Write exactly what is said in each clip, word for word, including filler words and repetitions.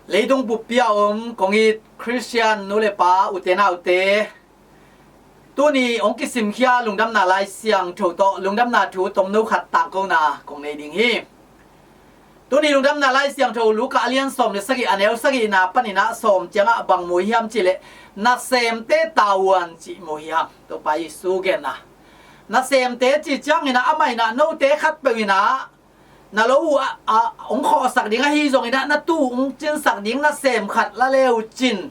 Leitung buppi a om kong it Khristian nu le pa, ute naute, tuni hong kisimkhia Lungdamna Lai Siangtho tawh Lungdamna Thu tomno khat tangkona kong nei ding hi. Tuni Lungdamna Lai Siangtho Luka a lian sawm le sagih, a neu sagihna panin ah sawm ciangah bang mu hiam cihleh, nasemte tavuan cih mu hiam? Topa Jesu genna. Nasemte cih ciangin ah amah in ah note khatpeuh in ah na lo uh a, a, hong khawhsak ding ahi zongin ah, na tuu hong cinsak ding nasem khat la le uh cin,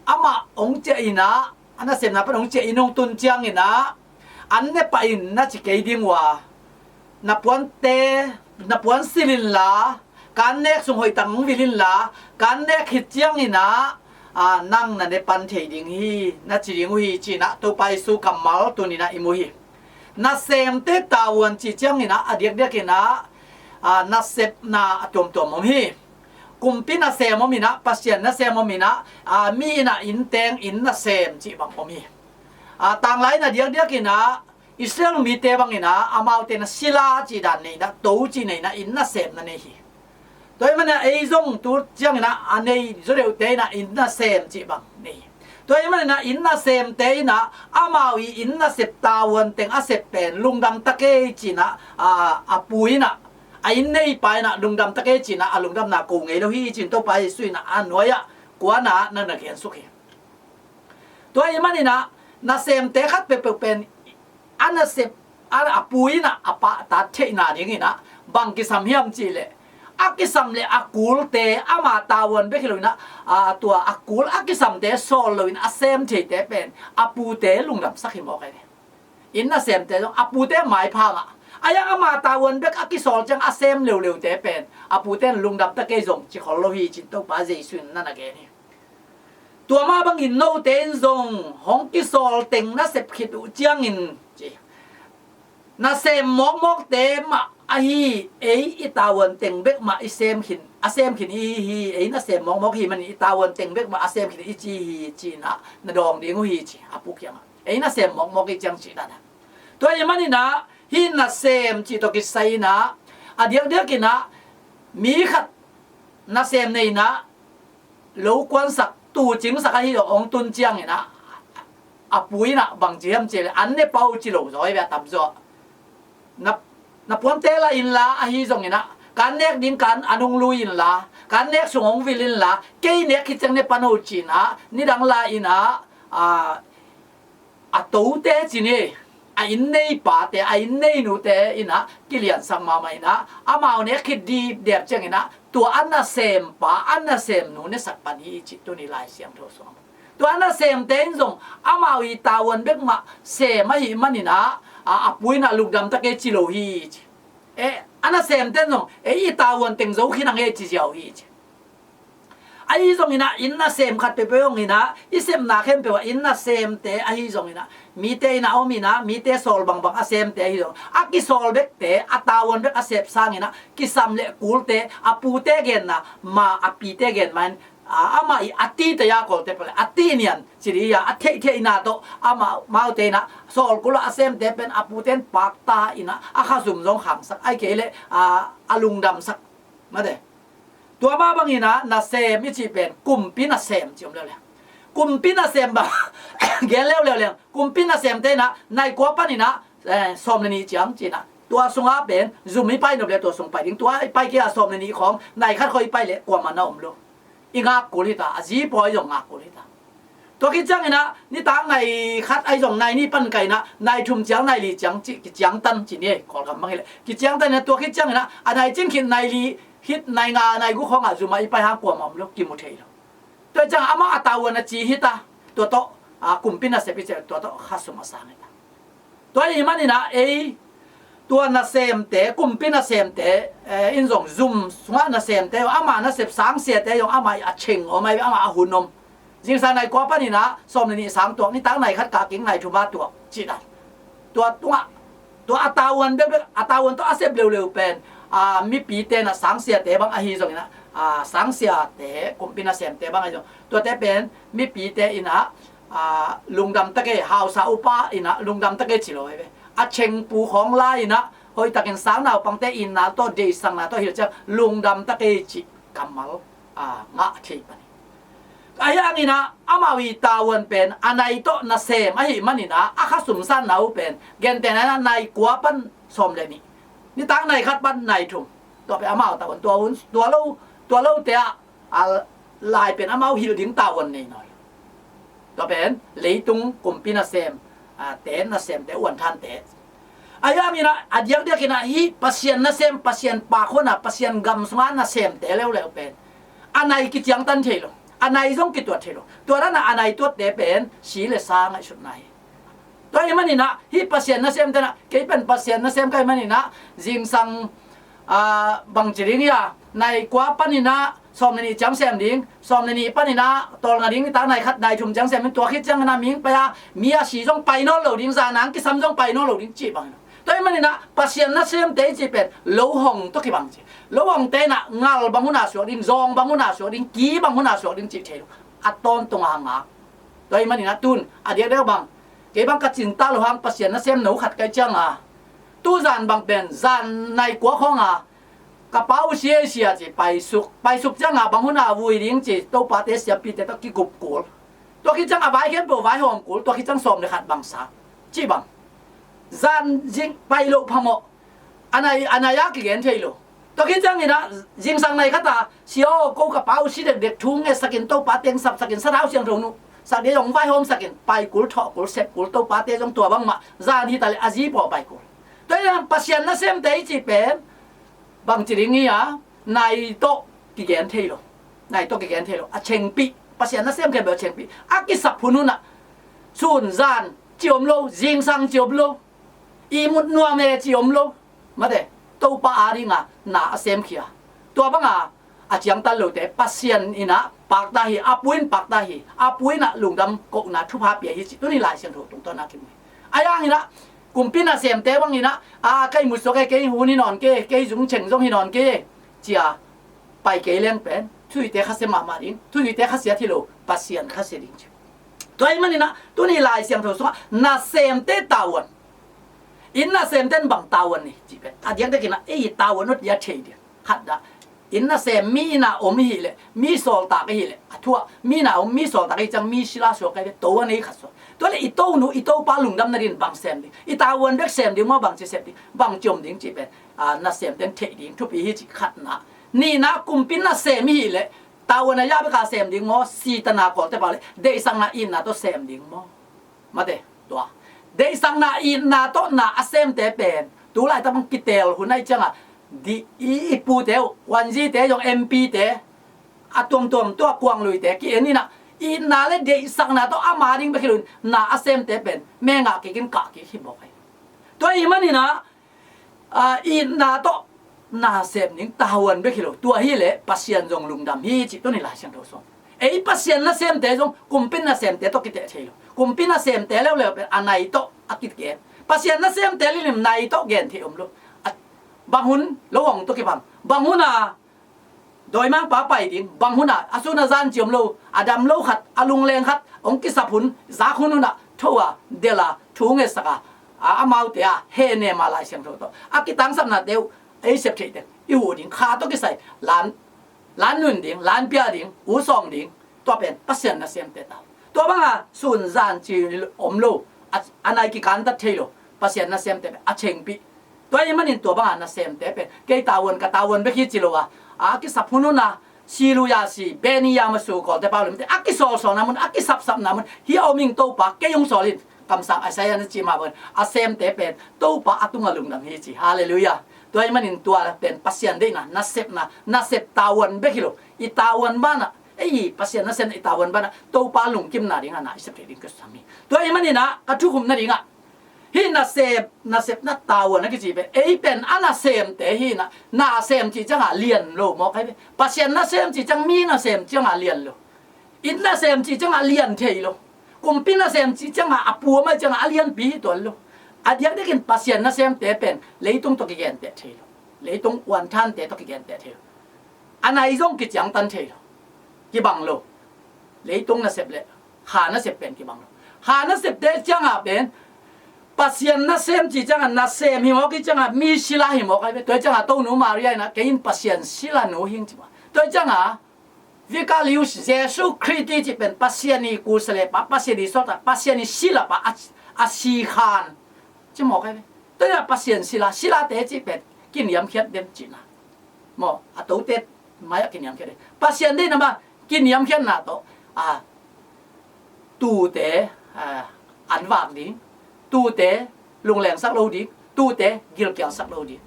amah hong ciah in ah, a nasemna pan hong ciah in hong tun ciangin ah, an ne pah in na ci kei ding uh a, na puante, na puan silh inla, ka annek sung hoihtak hong vil inla, ka annek khit ciangin ah, a, nang na ne pan thei ding hi, na ci ding uh hi, ci-in ah Topa Jesu kammal tuni-in ah i mu hi. Nasemte tavuan cih ciangin ah a diakdiakin ah, a, nasepna a tuamtuam om hi. Kumpi nasem om in ah, Pasian nasem om in ah, a, mi in ah innteng inn nasem cih bang om hi. A, tanglai in a diakdiakin ah Israel mite bangin ah amaute na sila cih dan nei in ah, to cih nei in ah, inn nasem na nei hi. Tua ahih manin ah ei zong tu ciangin ah a nei zaw deuhte in ah inn nasem cih bang nei hi. Tua ahih manin ah inn nasemte in ah amau i inn nasep tavuan teng a sep pen lungdam ta kei ci-in ah, a, a pu in ah, a inn neipa in ah lungdam ta kei ci-in ah a lungdamna ko ngei lo hi ci-in Topa Jesu in ah a nuai-ah kuana na na gensuk hi. Tua ahih manin ah nasemte khat peuhpeuh pen a nasep, a, a pu in ah a pahtak theihna dingin ah bang kisam hiam cihleh, a kisam le a kulte ama tavuan bek hi loin ah, a, tua a kul a kisamte sawl loin a sem theite pen a pute lungdamsak hi mawk hi. Inn nasemte zong a pute maiphang ah, a yang ama tavuan bek a kisawl ciang a sem leuleute pen a pute in lungdam ta kei zong ci khol lo hi ci-in Topa Jesu in na na gen hi. Tua mah bangin note in zong hong kisawl teng na sep khit uh ciangin ci, nasem mawkmawkte mah ahi, ei i tavuan teng bek mah i sem khin, a sem khin i hi hi, ei nasem mawkmawk hi manin i tavuan teng bek mah a sem khin i ci hi ci-in ah na dawng ding uh hi ci, a pu kiangah. Ei nasem mawkmawk i ciang cih dan ah. Tua ahih manin ah hih nasem cih tawh kisai in ah a diakdiakin ah mi khat nasem nei in ah lo kuansak, tuu cingsak ahi zong hong tun ciangin ah a pu in ah bang ci hiam cihleh, an ne pah uh ci lo zaw hi ve, a tamzaw. Na, na puante la inla ahi zongin ah, ka annek ding ka an, an hong lui inla, ka annek sung hong vil inla, kei nek khit ciang ne pan o ci-in ah, nidang la in ah, a, a tote ci ni, a inn neipate, a inn neinute in ah kiliansak mahmah in ah, amau nek khit dipdep ciangin ah tua a nasempa, a nasemnu nesak pan hi cih tuni Lai Siangtho sungah. Tua a nasemte in zong amau i tavuan bek mah sem ahih manin ah, a, a pu in ah lungdam ta kei ci lo hi ci. Eh, a nasemte in zong, eh, i tavuan teng zo khin ang e ci ziau hi ci. Ahi zongin ah inn nasem khat peuhpeuh zongin ah i sepna khempeuh ah inn nasemte ahi zongin ah, mite inn ah om in ah mite sawl bangbang a semte ahi zong, a kisawl bekte, a tavuan bek a sep sangin ah kisam le kulte, a pute genna mah, a pite gen mah in, a, amah i a tite a kawlte pale, a ti nian ci dih a, a theihtheihna tawh amau, amaute in ah sawl kul a semte pen a pute in pakta in ah a khazum zong khangsak, ahih kei leh, a, a lungdamsak. Mate. Tua mah bangin ah nasem i cih pen kumpi nasem ci om leuleu. Kumpi nasem bang gen leuleu leng, kumpi nasemte in ah nai kua panin ah, eh, sawm le nih ciang ci-in ah, tua sungah pen zum i pai nop leh tua sung pai ding, tua i pai kei a sawm le nih khawng, nai khat khawng i pai leh kuamah na om lo. I ngak kul hi ta, a zi pawi zong ngak kul hi ta. Tua khit ciangin ah nitak nai khat ahi zong nai nih pan kai in ah, nai thum ciang, nai li ciang ci, kiciangtan ci ni, Kawlgam bang hi leh kiciangtan in ah, tua khit ciangin ah a nai cin khit, nai li khit, nai nga, nai guk khawngah zum ah i pai hang kuamah om lo, kimu thei lo. Tua ciang amah a tavuan a ci hi ta, tua tawh, a, kumpi nasep i cih tua tawh khasum a sang hi ta. Tua ahih manin ah ei tua nasemte, kumpi nasemte, eh, in zong zum sungah nasemte, ama nasep sangsiate zong ama a cheng om ahi, ama a hun om. Zingsang nai kua panin ah sawm le nih sang tuak, nitak nai khat kah kik nai thum a tuak cih dan. Tua tungah, tua a tavuan bekbek, a tavuan tawh a sep leuleu pen, a, mipite in ah sangsiate bang ahi zongin ah, a, sangsiate, kumpi nasemte bang ahi zong, tuate pen mipite in ah, a, lungdam ta kei, hausa upa in ah lungdam ta kei ci lo hi ve. A chengpu khawng la in ah hoihtakin sang naupangte itna tawh, deihsakna tawh hilh ciang lungdam ta kei cih kammal. a ngah thei pan hi. Ahi hangin ah amau i tavuan pen a nai tawh nasem ahih manin ah a kha sumsatna uh pen gentehna in ah nai kua pan sawm le nih, nitak nai khat pan nai thum, tua pen amau tavuan, tua hun, tua lo, tua lote ah a lai pen amau hilh ding tavuan nei nawn lo. Tua pen leitung kumpi nasem, a, te nasemte, uanthante. Ahi hangin ah a diakdiakin ah hih Pasian nasem, Pasian pakhona, Pasian gam sunga nasemte leuleu pen a nai kiciangtan thei lo, a nai zong kituat thei lo. Tua dan ah a nai tuatte pen si le sa ngaihsutna hi. Tua ahih manin ah hih Pasian nasemte in ah, kei pen Pasian nasem ka hih manin ah zingsang, a, bangci ding hi a, nai kua panin ah sawm le nih ciang sem ding, sawm le nih panin ah tawlnga ding, nitak nai khat nai thum ciang sem ding, tua khit ciangin ah mihing pai a, mi a si zong pai nawn lo ding, zan a kisam zong pai nawn lo ding cih bang hi lo. Tua ahih manin ah Pasian nasemte i cih pen lo hong tawh kibang ci. Lo hongte in ah ngal bang hun a suak ding, zawng bang hun a suak ding, ki bang hun a suak ding cih thei lo. A tawntung a ngak. Tua ahih manin ah tun a diakdiak bang, kei bang ka cinta lo hang Pasian nasem no khat ka hih ciang a, tuzan bang pen zan nai kua khawng a ka pa uh si ei, sia ci, paisuk, paisuk ciang a bang hun a vui ding ci, topate siampite tawh kigup kul. Tua khit ciang a vai khempeuh vaihawm kul, tua khit ciang sawm le khat bang sa cih bang. Zan zing pai loh phamawh. A nai, a nai a kigen thei lo. Tua khit ciangin ah zingsang nai khat a, sia aw, ko ka pa uh si dekdek, thu ngetsakin, topate hong sapsakin, sathau siangtho nuhsak ding, hong vaihawmsakin, pai kul, thawh kul, sep kul, topate zong tua bangmah, zan hi ta leh a zi paw pai kul. Tua hi a Pasian nasemte i cih pen bangci ding hi a, nai tawh kigen thei lo. Nai tawh kigen thei lo. A chengpih, Pasian nasem khempeuh a chengpih. A kisap hun hun ah sun zan ci om lo, zingsang ci om lo, ihmut nuam e ci om lo. Mate, Topa a ding a na a semkhia, tua bang a a ciangtan lote Pasian in ah pakta hi, a Pu in pakta hi, a Pu in ah lungdam kohna thupha pia hi cih tuni Lai Siangtho tungtawn a kimu hi. Ahi hangin ah kumpi nasemte bangin ah, a, ka ihmut suak e, kei hun hi nawn kei, kei zungcheng zong hi nawn kei, ci a pai kei leng pen thuhilhte khasia mahmah ding, thuhilhte khasiat hi lo, Pasian khasia ding ci. Tua ahih manin ah tuni Lai Siangtho sungah nasemte tavuan, inn nasemte in bang tavuan nei cih pen a diakdiakin ah ei tavuan uh dia thei ding. Khat dah, inn nasem mi inn a om i hih leh, mi sawltak i hih leh, a thu ah mi inn a om, mi sawltak i hih ciang mi sila suak ka hi ve, to a nei khat suak. Tua leh i tonu i topa lungdam nadingin bang sem ding, i tavuan bek sem ding maw, bangci sep ding, bangci om ding cih pen, a, nasemte in theih ding thupi hi cih khatna. Nihna, kumpi nasem i hih leh tavuan a yah bek a sem ding maw, sitana kawlte pau leh deihsakna, itna tawh sem ding maw? Mate, tua deihsakna, itna tawh na a semte pen tu laitak bang kiteel hun ahih ciang a, di, i, i pute uh, wanzite zong, M P te, a tuamtuam tua kuangluite ki-en in ah, itna le deihsakna tawh ama ding bek hi lo in, na a semte pen mengah kik in kah kik hi mawk hi. Tua ahih manin ah, a, itna tawh na sem ding, tavuan bek hi lo. Tua hi leh Pasian zong lungdam hi cih tuni Lai Siangtho sung. Ei Pasian nasemte zong kumpi nasemte tawh kiteh thei lo. Kumpi nasemte leuleu pen a nai tawh a kigen. Pasian nasemte limlim nai tawh gen thei om lo. A, bang hun lo hong tawh kibang, bang hun a dawimangpa pai ding, bang hun a a sun a zan ci om lo, a dam lo khat, a lungleng khat hong kisap hun, zak hun hun ah tho a, delh a, thu ngetsak a, a, amaute a hehnem a, Lai Siangtho tawh a kitangsapnate uh ei sep theih teng i huh ding, kha tawh kisai lan, lan nun ding, lan pia ding, u sawng ding, tua pen Pasian nasemte ta. Tua bang a sun zan ci om lo, a, a nai kikantat thei lo Pasian nasemte pen a chengpih. Tua ahih manin tua bang a nasemte pen kei tavuan, ka tavuan bek hi ci lo a, a kisap hun hun a si lu ya si, beni ya ma su, kawlte pau limte a kisawlsawlna mun, a kisapsapna mun, hih a om ing Topa, kei hong sawl in. Kamsang Isaiah na cih mah bangin a semte pen Topa a tungah lungdam hi ci. Halleluiah. Tua ahih manin tua pen Pasian deihna, nasepna, nasep tavuan bek hi lo. I tavuan banah, ei, Pasian nasepna i tavuan banah Topa lungkimna dingah na i sep theih ding kisam hi. Tua ahih manin ah ka thukhupna dingah, hih nasep, nasepna tavuan a kici pen ei pen a nasemte hi in ah, nasem cih ciangah lian lo mawk ahi ve. Pasian nasem cih ciang, mi nasem ciangah lian lo. Inn nasem cih ciangah lian thei lo. Kumpi nasem cih ciangah a puam ahih ciangah a lianpi hi tuan lo. A diakdiakin Pasian nasemte pen leitung tawh kigenteh thei lo. Leitung uanthante tawh kigenteh thei lo. A nai zong kiciangtan thei lo. Kibang lo. Leitung nasep le kha nasep pen kibang lo. Kha nasepte ciangah pen Pasian nasem cih ciangah nasem hi mawk, i ciangah mi sila hi mawk ahi ve. Tua ciangah Tonu Maria in ah kei in Pasian sila nu hi ing ci mawk. Tua ciangah Vicarius Jesu Christi cih pen Pasian ii kusalepa, Pasian ii sawltak, Pasian ii silapa, a, a sikhan ci mawk ahi ve. Tua hi a Pasian sila, silate cih pen kiniamkhiat den cihna maw, a tote mai-ah kiniamkhiat den. Pasian deihna mah kiniamkhiatna tawh, a, tuute, a, an vak ding, tuute lunglengsak lo ding, tuute gilkialsak lo ding.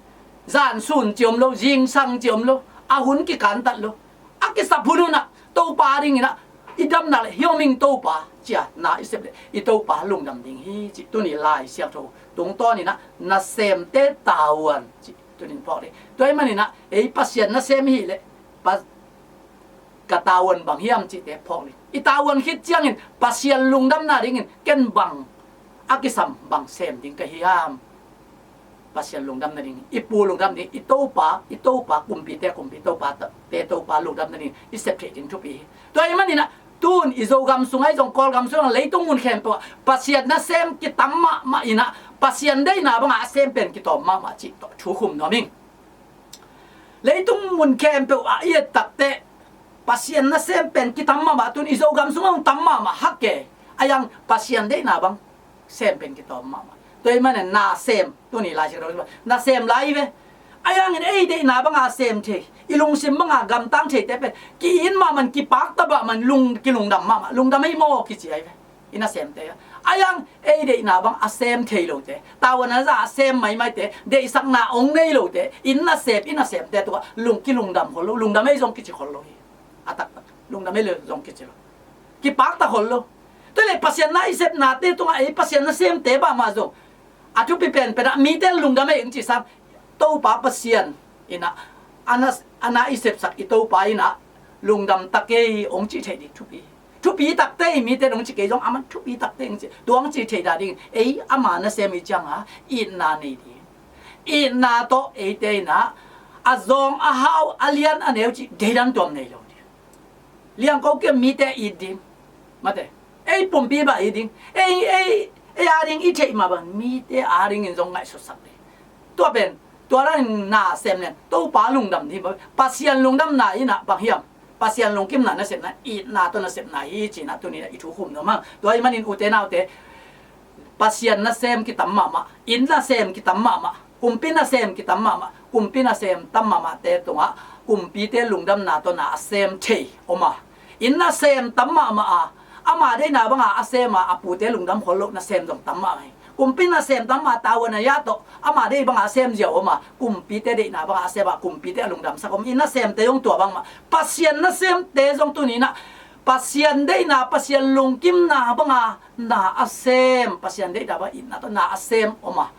Zan sun ci om lo, zingsang ci om lo, a hun kikantat lo, a kisap hun hunah Topa dinginah i damna le hioming Topa cia na i sep le i Topa lungdam ding hi cih tuni Lai Siangtho tungtawninah nasemte tavuan cih tunin phawk ding. Tua ahih maninah ei Pasian nasem hi leh pa ka tavuan bang hiam cihte phawk ding. I tavuan khit ciangin Pasian lungdamna dingin ken bang a kisam bang sem ding ka hiam? Pasian lungdamna ding, i pu lungdam ding, i Topa, i Topa kumpite kumpi, Topa te Topa lungdamna ding i sep theih ding thupi hi. Tua ahih maninah tun i Zogam sungah i zong Kawlgam sungah leitung mun khempeuh ah Pasian nasem kitam mahmah inah Pasian deihna bangah a sem pen kitawm mahmah cih tawh thu khum nuam ing. Leitung mun khempeuh ah i et takteh Pasian nasem pen kitam mahmah, tun i Zogam sungah hong tam mahmah hak e. Ayang Pasian deihna bang sem pen kitawm mahmah. Tua ahih manin nasem, tuni Lai Siangtho nasem lai hi ve. Ayangin ei deihna banga sem thei, i lungsim banga gamtang theite pen ki-it mahmah, kipakta mahmah, lung, kilungdam mahmah, lungdam ei maw kici ahi ve. I nasemte a, ayang ei deihna bang a sem thei lote, tavuan a za a sem maimaite, deihsakna ong nei lote, i nasem, i nasemte tungah lung, kilungdam khol lo, lungdam ei zong kici khol lo hi. A taktak lungdam ei lo zong kici lo, kipakta khol lo. Tua leh Pasian na i sepnate tungah ei Pasian nasemte mahmah zong a thupi penpenah mite lungdam ei ong ci sang, Topa Pasian inah a na, a na i sepsak i Topa inah lungdam ta kei ong cih theih ding thupi. Thupi takte i mite dong ci kei zong aman thupi takte ong ci, tua ong cih theih dah ding ei ama nasem i cianga itna nei ding. Itna tawh eite inah a zawng a hau, a lian a neu cih deidan tuam nei lo ding. Liangko kia mite it ding. Mate, ei pumpi bah it ding. Ei, ei, ei a ding i theih mah bang mite a dingin zong ngaihsutsak ding. Tua pen tua dangin nasem len Topa lungdam ding bang, Pasian lungdamna inah bang hiam? Pasian lungkimna nasepna, itna tawh nasepna hi cinah tuninah i thu khum nuam hang. Tua ahih manin ute naute, Pasian nasem kitam mahmah, inn nasem kitam mahmah, kumpi nasem kitam mahmah, kumpi nasem tam mahmahte tungah kumpite lungdamna tawh na a sem thei om a, inn nasem tam mahmah a, ama deihna banga a sem a, a pute lungdam khol lo nasem zong tam mahmah hi. Kumpi nasem tam mahmah, tavuan a yah tawh ama deih banga a sem ziau om a, kumpite deihna banga a sem a, kumpite a lungdamsak om. I nasemte zong tua bangmah, Pasian nasemte zong tuninah Pasian deihna, Pasian lungkimna banga na a sem, Pasian deihna banga itna tawh na a sem om a,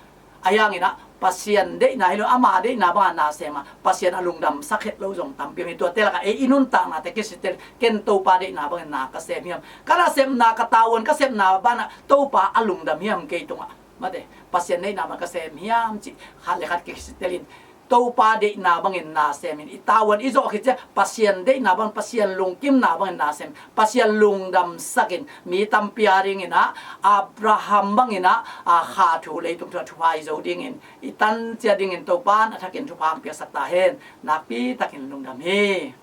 ahi hanginah Pasian deihna hi lo, ama deihna banga na sem a, Pasian a lungdamsak het lo zong tampi om hi. Tuate lakah ei i nuntaknate kisittel, ken Topa deihna bangin na ka sem hiam? Ka nasepna, ka tavuan ka sepna banah Topa a lungdam hiam kei tungah? Mate, Pasian deihna bang ka sem hiam cih khat le khat kisittelin Topa deihna bangin na semin, i tavuan i zawh khit ciang Pasian deihna bang, Pasian lungkimna bangin na sem, Pasian lungdamsakin mi tampi a dinginah Abraham banginah a kha thu, leitung thu a thupha i zo dingin, i tan ciat dingin Topa in a thakin thupha hong piaksak ta hen. Nakpi takin lungdam hi.